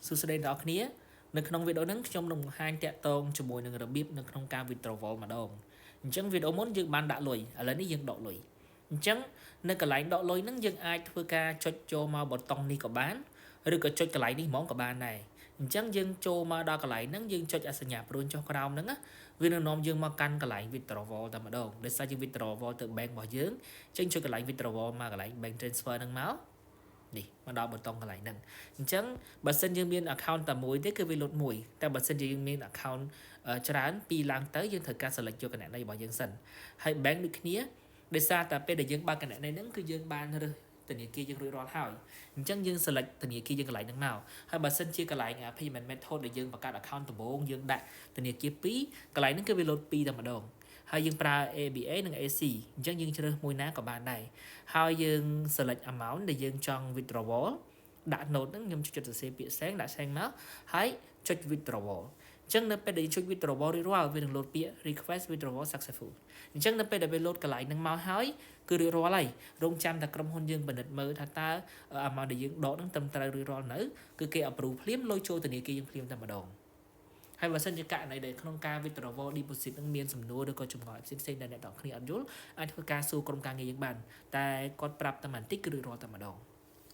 សួស្តីអ្នកទាំងអស់គ្នានៅក្នុងវីដេអូហ្នឹងខ្ញុំនឹងបង្ហាញតាក់ទងជាមួយនឹងរបៀបនៅក្នុងការ withdrawal ម្ដងអញ្ចឹងវីដេអូមុនយើងបានដាក់លុយឥឡូវនេះយើងដកលុយអញ្ចឹងនៅកន្លែងដកលុយហ្នឹងយើងអាចធ្វើការចុចចូលមកប៊ូតុងនេះក៏បានឬក៏ចុចកន្លែងនេះហ្មងក៏បានដែរអញ្ចឹងយើងចូលមកដល់កន្លែងហ្នឹងយើងចុចអសញ្ញាព្រួញចុះក្រោមហ្នឹងណាវានឹងនាំយើងមកកាន់កន្លែង withdrawal តែម្ដងដោយសារយើង withdrawal ទៅ bank របស់យើងអញ្ចឹងចុចកន្លែង withdrawal មកកន្លែង bank transfer ហ្នឹងមកនេះមកដល់ប៊ូតុងកន្លែងហ្នឹងអញ្ចឹងបើសិនយើងមាន account តែមួយទេគឺវាលុតមួយតែបើសិនជាយើងមាន account ច្រើនពីរឡើងទៅយើងត្រូវការ select យកគណនីរបស់យើងសិនហើយ bank ដូចគ្នាដោយសារតែពេលដែលយើងបើកគណនីហ្នឹងគឺយើងបានរើសធនាគារយើងរួចរាល់ហើយអញ្ចឹងយើង select ធនាគារយើងកន្លែងហ្នឹងមកហើយបើសិនជាកន្លែង payment method ដែលយើងបង្កើត account ដំបូងយើងដាក់ធនាគារ2កន្លែងហ្នឹងគឺវាលោត2តែម្ដងហើយយើងប្រើ ABA និង AC អញ្ចឹងយើងជ្រើសមួយណាក៏បានដែរហើយយើង select amount ដែលយើងចង់ withdrawal ដាក់ note ហ្នឹងខ្ញុំចុចសរសេរពាក្យ send ដាក់ send មកហើយចុច withdrawal អញ្ចឹងនៅពេលដែលយើងចុច withdrawal រួចរាល់វានឹងលោតពាក្យ request withdrawal successful អញ្ចឹងនៅពេលដែលវាលោតកន្លែងហ្នឹងមកហើយគឺរួចរាល់ហើយរងចាំតែក្រុមហ៊ុនយើងពិនិត្យមើលថាតើ amount ដែលយើងដកហ្នឹងត្រឹមត្រូវរួចរាល់នៅគឺគេ approve ភ្លាមលុយចូលធនាគារយើងភ្លាមតែម្ដងហើយបើសិនជាករណីដែលក្នុងការ withdrawal deposit នឹងមានសំណួរឬក៏ចម្ងល់ផ្សេងៗដែលអ្នកទាំងគ្នាអត់យល់អាចធ្វើការសួរក្រុមការងារយើងបានតែគាត់ប្រាប់តែបន្តិចគឺរួចរាល់តែម្ដង។